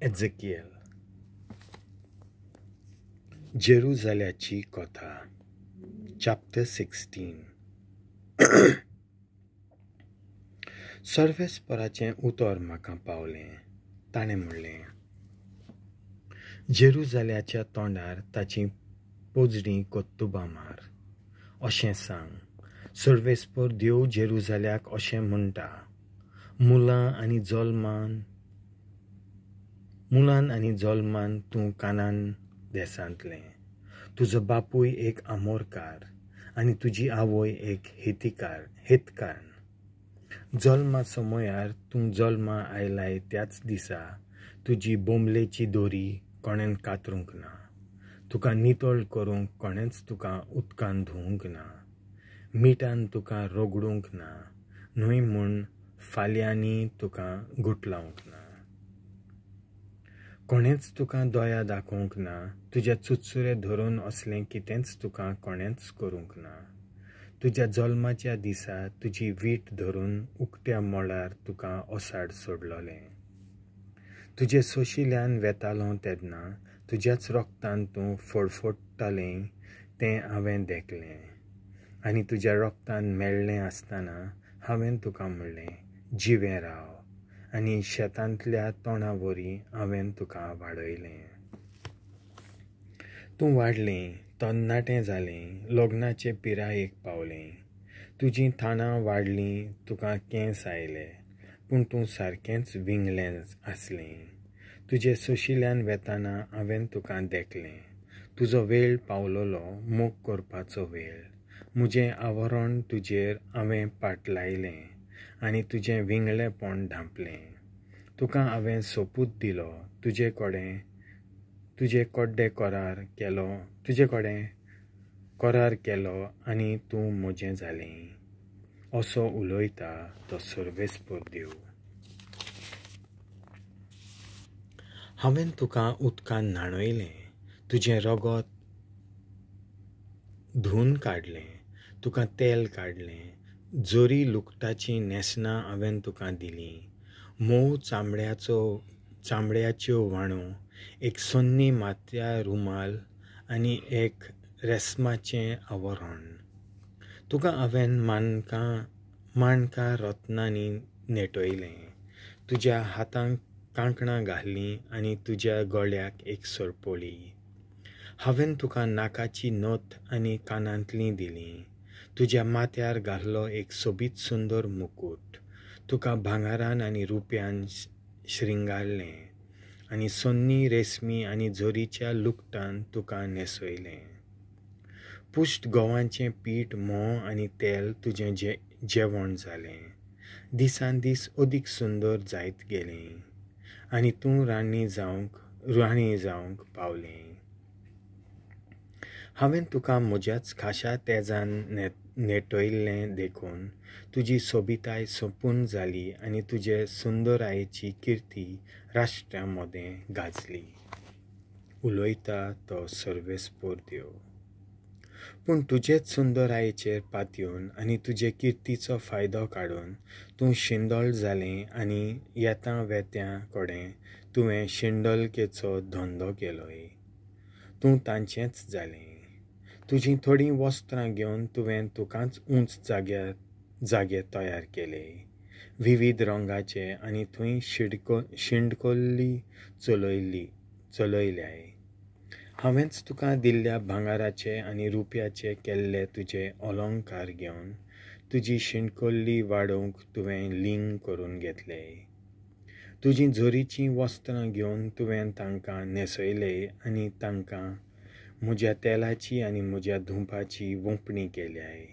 एझेकियल. जेरुजाल्याची कथा, चॅप्टर 16. सर्वेस्पराचें उतर म्हाका पावलें. ताणें म्हणलें, जेरुजाल्याच्या तोंडार ताचीं पोजडीं कोत्तुबां मार. अशें सांग, सर्वेस्पर देव जेरुजाल्याक अशें म्हणटा, मुलां आनी जल्मान तूं कानान देसांतलें. तुजो बापूय एक आमोरकार आनी तुजी आवय एक हेतकार. जल्मा समयार तूं जल्मा आयलाय त्याच दिसा तुजी बोंबलेची दोरी कोणेन कातरूंक ना. तुका नितळ करूंक कोणेंच तुका उदकान धुवूंक ना, मिठान तुका रगडूंक ना, न्हय म्हूण फाल्यांनी तुका गुटलावंक ना. कोणेंच तुका दया दाखोवंक ना, तुज्या चुचुरे धरून असलें कितेंच तुका कोणेंच करूंक ना. तुज्या जल्माच्या दिसा तुजी वीट धरून उकत्या मळार तुका ओसाड सोडलोलें. तुजे सोशिल्यान वेतालो तेन्ना तुज्याच रोगतान तूं फडफडटालें तें हांवें देखलें, आनी तुज्या रोगतान मेळ्ळें आसतना हांवें तुका म्हणलें, जिवें राव, आनी शेतांतल्या तोंडा वरी हांवें तुका वाडयलें. तूं वाडलें, तरणाटें जालें, लग्नाचे पिरायेक पावलें. तुजीं थानां वाडलीं, तुका केंस आयले, पूण तूं सारकेंच विंगलें आसलें. तुजे सोशिल्यान वेताना हांवें तुका देखलें. तुजो वेळ पावलोलो, मोग करपाचो वेळ. म्हजें आवरण तुजेर हांवें पाटलायलें आनी तुजें विंगळेपण धांपलें. तुका हांवें सोपूत दिलो, तुजे कडेन करार केलो आनी तूं म्हजें जालें. असो उलयता तो सर्वेस्पर देव. हांवें तुका उदकान न्हाणयलें, तुजें रगत धुवन काडलें, तुका तेल काडलें. जोरी लुगटाचीं न्हेसणां हांवें तुका दिलीं, मोव चामड्याच्यो व्हाणो, एक सोन्नी माथ्या रुमाल आनी एक रेस्माचें आवरण. तुका हांवें माणकां रत्नांनी नेटयलें, तुज्या हातांक कांकणां घालीं आनी तुज्या गळ्याक एक सरपळी. हांवें तुका नाकाची नथ आनी कानांतलीं दिलीं, तुज्या माथ्यार घाल्लो एक सोबीत सुंदर मुकूट. तुका भांगरान आनी रुप्यान श्रिंगारलें आनी सोन्नी रेस्मी आनी जोरीच्या लुगटान तुका न्हेसयलें. पुश्ट गंवाचें पीठ, म्होंव आनी तेल तुजें जेवण जालें. दिसान दीस अदीक सुंदर जायत गेलें आनी तूं राणी जावंक पावलें. हांवें तुका म्हज्याच खाशा तेजान नेटयल्लें देखून तुजी सोबिताय सोंपून जाली आनी तुजे सुंदरायेची किर्ती राष्ट्रां मदें गाजली. उलयता तो सर्वेस्पर देव. पूण तुजेच सुंदरायेचेर पातयेवन आनी तुजे किर्तीचो फायदो काडून तूं शिंदळ जालें आनी येता वेत्या कडेन तुवें शिंदळकेचो धंदो केलोय. तूं तांचेंच जालें. तुजीं थोडीं वस्त्रां घेवन तुवें तुकाच उंच जागे तयार केले, विविध रंगाचे, आनी थंय शिंडकोल्ली चलयल्याय. हांवेंच तुका दिल्ल्या भांगराचे आनी रुप्याचे केल्ले तुजे अलंकार घेवन तुजी शिंडकोल्ली वाडोवंक तुवें लिंग करून घेतले. तुजीं जोरीचीं वस्त्रां घेवन तुवें तांकां न्हेसयले आनी तांकां म्हज्या तेलाची आनी म्हज्या धुंपाची वोंपणी केल्याय.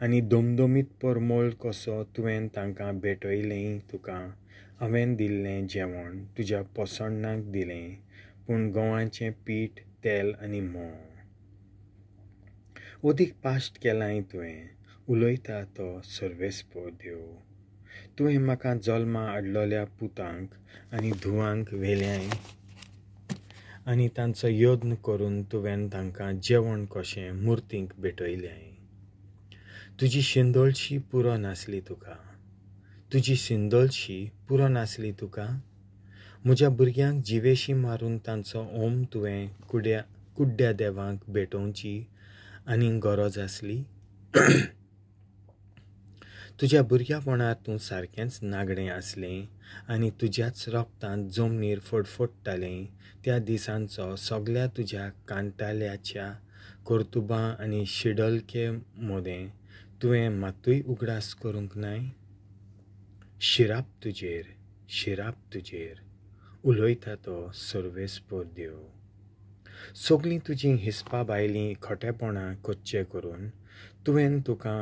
आनी दमदमीत परमळ कसो तुवें तांकां भेटयलें. तुका हांवें दिल्लें जेवण तुज्या पोसणाक दिलें, पूण गंवाचें पीठ, तेल आनी म्होंव. अदीक पाश्ट केलांय तुवें, उलयता तो सर्वेस्पर देव. तुवें म्हाका जल्मा हाडलोल्या पुतांक आनी धुवांक व्हेल्याय आनी तांचो यत्न करून तुवें तांकां जेवण कशें मुर्तींक भेटयलें. तुजी शिंदोळशी पुरो नासली तुका, म्हज्या भुरग्यांक जिवेशी मारून तांचो ओम तुवें कुड्ड्या देवांक भेटोवची आनी गरज आसली? तुज्या भुरग्यापणार तूं सारकेंच नागडें आसलें आनी तुज्याच रोगतांत जमनीर फडफडटालें. त्या दिसांचो सगल्या तुज्या कांटाल्याच्या कर्तुबां आनी शिडलके मोदें तुवें मातूय उगडास करूंक नाय? शिराप तुजेर, शिराप तुजेर, उलयता तो सर्वेस्पर देव. सगलीं तुजीं हिसपा भायलीं खोटेपणां करचें करून तुवें तुका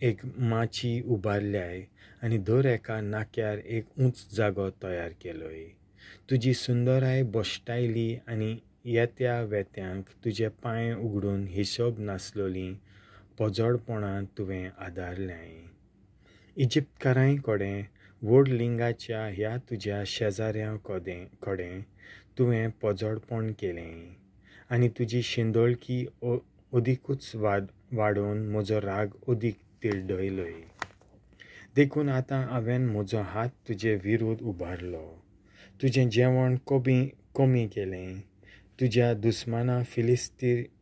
एक माची उबारल्याय आनी दर एका नाक्यार एक उंच जागो तयार केलोय. तुजी सुंदराय भश्टायली आनी येत्या वेत्यांक तुजे पांय उगडून हिशोब नासलोलीं पोजोडपणां तुवें आदारल्याय. इजिप्तकारांय कडेन व्हड लिंगाच्या ह्या तुज्या शेजाऱ्यां कडेन तुवें पोजोडपण केलें आनी तुजी शिंदोळकी अदिकूच वाडोवन म्हजो राग अदीक तिडयलोय. देखून आतां हांवें म्हजो हात तुजे विरोध उबारलो, तुजें जेवण कमी केलें, तुज्या दुस्माना फिलिस्तीकारांच्या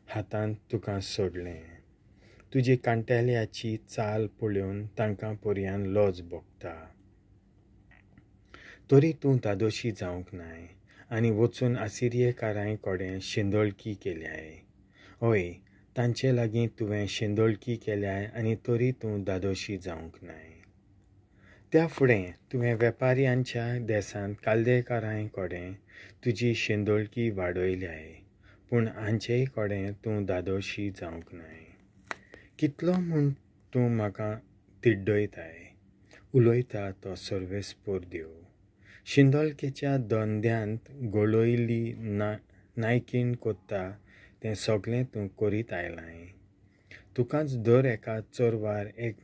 हातांत तुका सोडलें. तुजी कांटेल्याची चाल पळोवन तांकां पर्यान लज भोगता. तरी तूं धादोशी जावंक नाय आनी वचून आसिरियेकारां कडेन शिंदोळकी केल्याय. हय, तांचे लागीं तुवें शिंदोळकी केल्याय आनी तरी तूं धादोशी जावंक नाय. त्या फुडें तुवें वेपाऱ्यांच्या देसांत कालदेकारां कडेन तुजी शिंदोळकी वाडयल्याय, पूण हांचेय कडेन तूं धादोशी जावंक नाय. कितलो म्हूण तूं म्हाका तिड्डयताय? उलयता तो सर्वेस्पर देव. शिंदोळकेच्या धंद्यांत गळयल्ली नायकीण कोत्ता तें सगलें तूं करीत आयलाय. तुकाच दर एका चरवार एक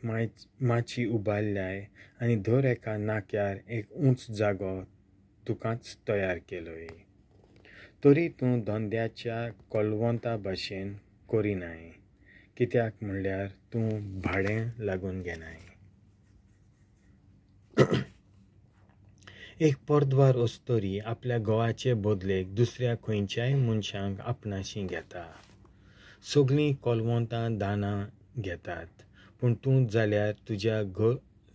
माची उबारल्याय आनी दर एका नाक्यार एक उंच जागो तुकाच तयार केलोय. तरी तूं धंद्याच्या कोलवंता भाशेन करिनाय, कित्याक म्हणल्यार तूं भाडें लागून घेनाय. एक परद्वार अस्तोरी आपल्या घोवाचे बदलेक दुसऱ्या खंयच्याय मनशांक आपणाशी घेता. सगलीं कोलवंतां दानां घेतात, पूण तूं जाल्यार तुज्या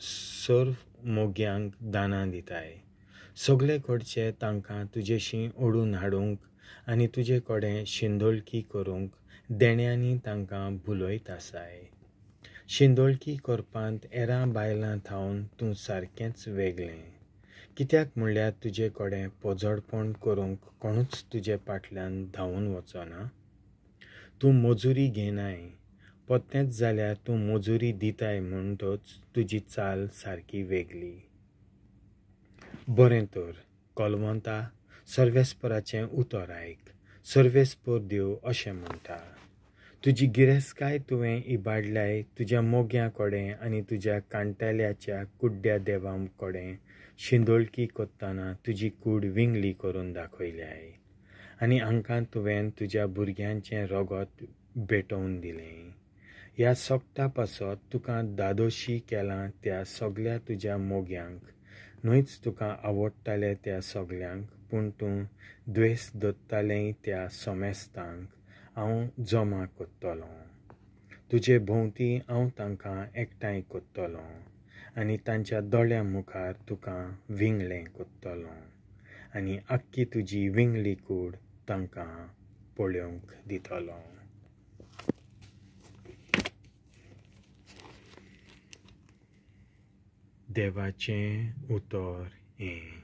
सर्व मोग्यांक दानां दिताय. सगले कडचे तांकां तुजेशी ओडून हाडूंक आनी तुजे कडेन शिंदोळकी करूंक देण्यांनी तांकां भुलयत आसाय. शिंदोळकी करपांत एरां बायलां थावन तूं सारकेंच वेगळें, कित्याक म्हणल्यार तुजे कडेन पोजोडपण करूंक कोणूच तुजे फाटल्यान धांवून वचना. तूं मजुरी घेनाय, पोत्तेंच जाल्यार तूं मजुरी दिताय म्हणटच तुजी चाल सारकी वेगळी. बरें तर कोलवंता, सर्वेस्पराचें उतर आयक. सर्वेस्पर देव अशें म्हणटा, तुजी गिरेस्तकाय तुवें इबाडल्याय तुज्या मोग्यां कडेन आनी तुज्या कांटेल्याच्या कुड्ड्या देवां कडेन शिंदोळकी करतना तुजी कूड विंगली करून दाखयल्याय आनी हांकां तुवें तुज्या भुरग्यांचें रगत भेटोवन दिलें. ह्या सोगटा पासत तुका धादोशी केलां त्या सगल्या तुज्या मोग्यांक न्हयच तुका आवडटाले त्या सगल्यांक, पूण तूं द्वेस दत्तालें त्या सोमेस्तांक हांव जमा करतलों. तुजे भोंवती हांव तांकां एकठांय करतलों आनी तांच्या दोळ्यां मुखार तुका विंगळें करतलों आनी आख्खी तुजी विंगळी कूड तांकां पळोवंक दितलो. देवाचें उतर हें.